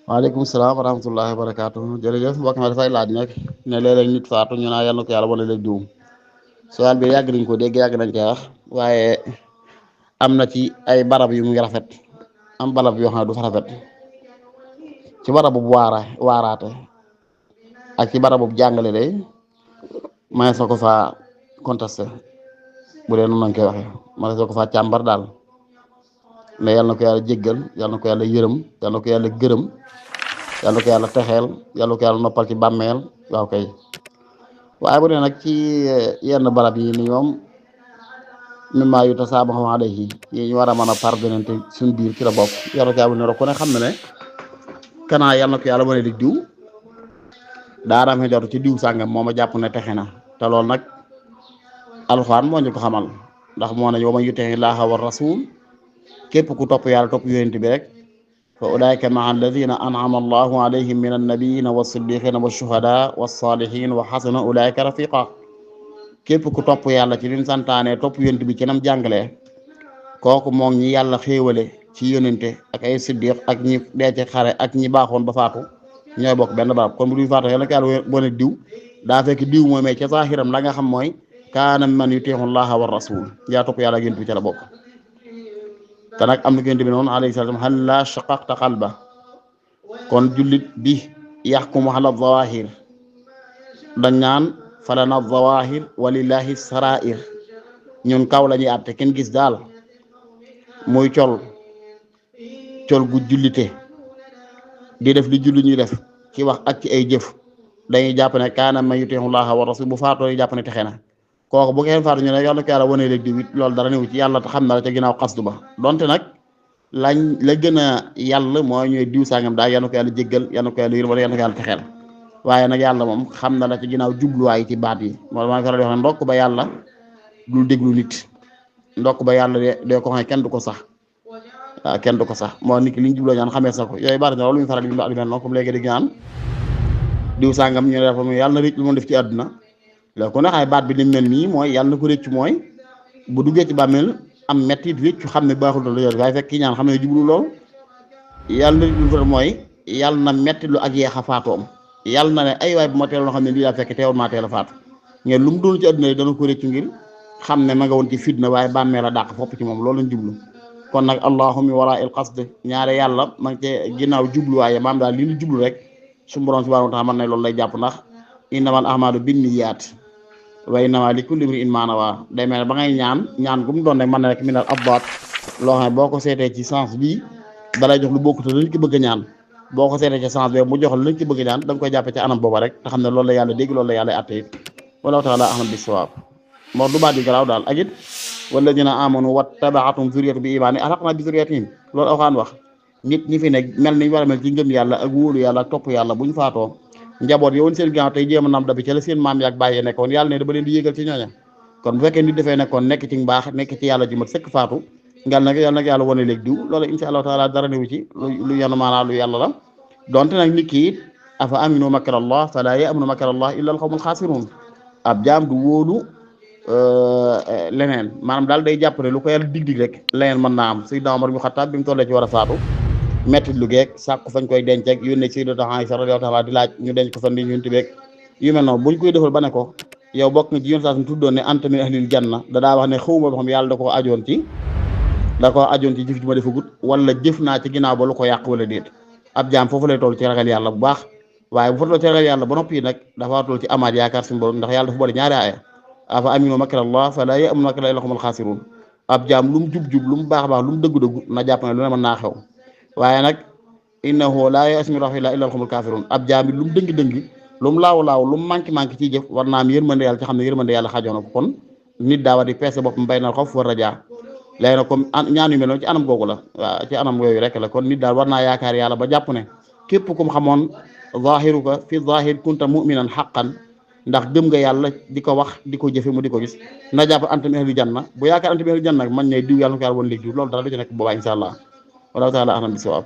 waaleykum salaam wa rahmatullahi wa barakaatu jërëjëf mbokk mi dafay laaj nag ne léeg-léeg nit faatu ñu naa yàlla na ko yàlla wane léeg diwum sowal bi yàgg nañ ko dégg yàgg nañ koy wax waaye am na ci ay barab yu muy rafet am barab yoo xam ne du fa rafet ci barabu waaraate ak ci barabu jàngale day may sa ko faa contesté bu dee noonu lañ koy waxee may sa ko faa càmbar daal ne yàlla na ko yàlla jéggal yàlla na ko yàlla yërëm yàlla na ko yàlla gërëm yàlla ko yàlla texeel yàlla ko yàlla noppal ci bàmmeel waaw kay waaye bu dee nag ci yenn barab yi ni ñoom mimmaa yutasaabahu alayhi yi ñu war a mën a pardonner suñ biir ci la bokk yàlla ko yàlla ne ku ne xam ne ne kanaa yàlla na ko yàlla wane di diw daaraam xe jotu ci diw sàngam moo ma jàpp ne texe na te loolu nag alxuraan moo ñu ko xamal ndax moo ne wa man yuti llaaha wa rasuul képp ku topp yàlla topp yonent bi rek fa ulaika maa alladina an'ama allahu alayhim min annabiyina wa siddiqina wa shuhada wa salihin wa xasana ulaika rafiqa képp ku topp yàlla ci lim santaane topp yonent bi ci nam jàngalee kooku moom ñi yàlla xéewale ci yonente ak ay siddiq ak ñi dee ci xare ak ñi baaxoon ba faatu ñooy bokk benn barab kon bu duy faatu yàlla ko yàlla bone diw daa fekk diw mooy mais ca saaxiram la nga xam mooy kaana man yutiixu llaha wa rasul yaa topp yàlla ak yonent bi ca la bokk te nag am na yonent bi noonu alayhi salaam hal la shaqaqta qalba kon jullit bi yaxkumu ala zawahir dañ naan falana zawahir walillahi sarair ñun kaw la ñuy àtte kenn gis daal muy col gu jullite di def li julli ñuy def ci wax ak ci ay jëf dañuy jàpp ne kaana man yutiixu llaha wa rasul bu faatoo ñu jàpp ne texe na kooku bu ngeen faatu ñu ne yàlla ko yàlla wane léegi di loolu dara newu ci yàlla xam na la ca ginnaaw xasdu ba donte nag la gën a yàlla mooy ñooy diw sàngam daal yàlla ko yàlla jéggal yàlla ko yàlla yërëm wala yàlla ko yàlla texeel waaye nag yàlla moom xam na la ci ginnaaw jubluwaay ci baat yi moo maa faral di wax ne ndokk ba yàlla dul déglu nit ndokk ba yàlla dee ko xam ne kenn du ko sax waaw kenn du ko sax moo nit ki li ñu jubloo ñaan xamee sa ko yooyu bari na loolu ñu faral di mel noonu comme léegi di ñaan diw sàngam ñu ne dafa yàlla na rëcc lu mu def ci àdduna léegi ku ne xam ne baat bi ni mel nii mooy yàlla na ko rëccu mooy bu duggee ci bàmmeel am metti rëccu xam ne baaxul la yor waaye fekk ki ñaan xam ne jublu lool yàlla na lu mooy yàlla na metti lu ak yeex a faatoom yàlla na ne ay waay bu ma teel loo xam ne lii laa fekk teewul maa teel a faatu ngeen lu mu doon ci àdduna yi dana ko rëccu ngir xam ne ma nga woon ci fitna waaye bàmmeel a dàq fopp ci moom loolu lañ jublu kon nag allahumma wara il qasd ñaare yàlla ma ngi cee ginnaaw jubluwaaye maam daal li ñu jublu rek su borom subhanahu wa ta'ala man ne loolu lay jàpp ndax innamal a'malu binniyaat wa innamaa likulli imri'in maa nawaa day mel ne ba ngay ñaan gu mu doon rek mën na rek minal abdaat loo xam ne boo ko seetee ci sens bii dalay jox lu bokkut lañ ko bëgg a ñaan boo ko seetee ci sens bi mu jox la lañ ko bëgg a ñaan da nga koy jàppee ci anam booba rek te xam ne loolu la yàlla dégg loolu la yàlla atte it wallahu ta'ala a'lam bis-sawaab moo du baat yu garaaw daal ak it walladina amanu wattaba'athum zurriyatuhum bi iimaan alhaqnaa bi zurriyyatihim loolu Alxuraan wax nit ñi fi ne mel ni ñu war a mel ci ngëm yàlla ak wóolu yàlla ak topp yàlla buñ faatoo njaboot yowoon seen ginnaaw tey jéem a nam dabi ca la seen maam yaak bàyyee nekkoon yàlla ne da ba leen di yéegal ci ñooña kon bu fekkee nit dafay nekkoon nekk ci mbaax nekk ci yàlla ji mat sëkk faatu ngal nag yàlla nag yàlla wane léegi diw loolu insha allahu taala dara newu ci lu yanu maanaa lu yàlla la donte nag nit ki it afa aminu makrallah fala ya'munu makrallah illa al qawmul xaasiruun ab jaam du wóolu leneen maanaam daal day jàpp ne lu ko yàlla dig rek leneen mën naa am Sayyidina Umar ibn Xattaab bi mu tollee ci war a faatu metti lu geeg sàkku fañ koy denc ak yónnee Sayyidatu Aysa radiyallahu ta'ala di laaj ñu denc ko fan di ñunti beeg yu mel noonu buñ koy defal ba ne ko yow bokk nga ci yoon saa su tuddoon ne anta min ahlil janna daa wax ne xawma boo xam yàlla da koo ajoon ci jëf ju ma defagut wala jëf naa ci ginnaaw ba lu ko yàq wala déet ab jaam foofu lay toll ci ragal yàlla bu baax waaye bu fa toll ci ragal yàlla ba noppi nag dafa toll ci amaat yaakaar suñu borom ndax yàlla dafa boole ñaari aaya afa aminu makrallah fala ya'munu makrallah illa al-qawmul xaasiruun ab jaam lu mu jub lu mu baax lu mu dëggu na jàpp ne lu ne mën naa xew waaye nag innahu laa ya'smu rahmatullahi illa al-qawmul kaafiruun ab jaam bi lu mu dëng-dëng lu mu laaw lu mu manqué ciy jëf war naa am yërmande yàlla ci xam ne yërmande yàlla xajoon na ko kon nit daa war di peese boppam baynal xawf wa rajaa léegi nag comme ñaan yu mel noonu ci anam googu la waaw ci anam yooyu rek la kon nit daal war naa yaakaar yàlla ba jàpp ne képp kum xamoon zahiruka fi zahir kunta mu'minan haqqan ndax gëm nga yàlla di ko wax di ko jëfe mu di ko gis na jàpp anta min ahli janna bu yaakaar anta min ahli janna man ne diw yàlla na ko yàlla woon léegi loolu dara du ci nekk boobaa insha allah wallahu ta'ala a'lam bis-sawab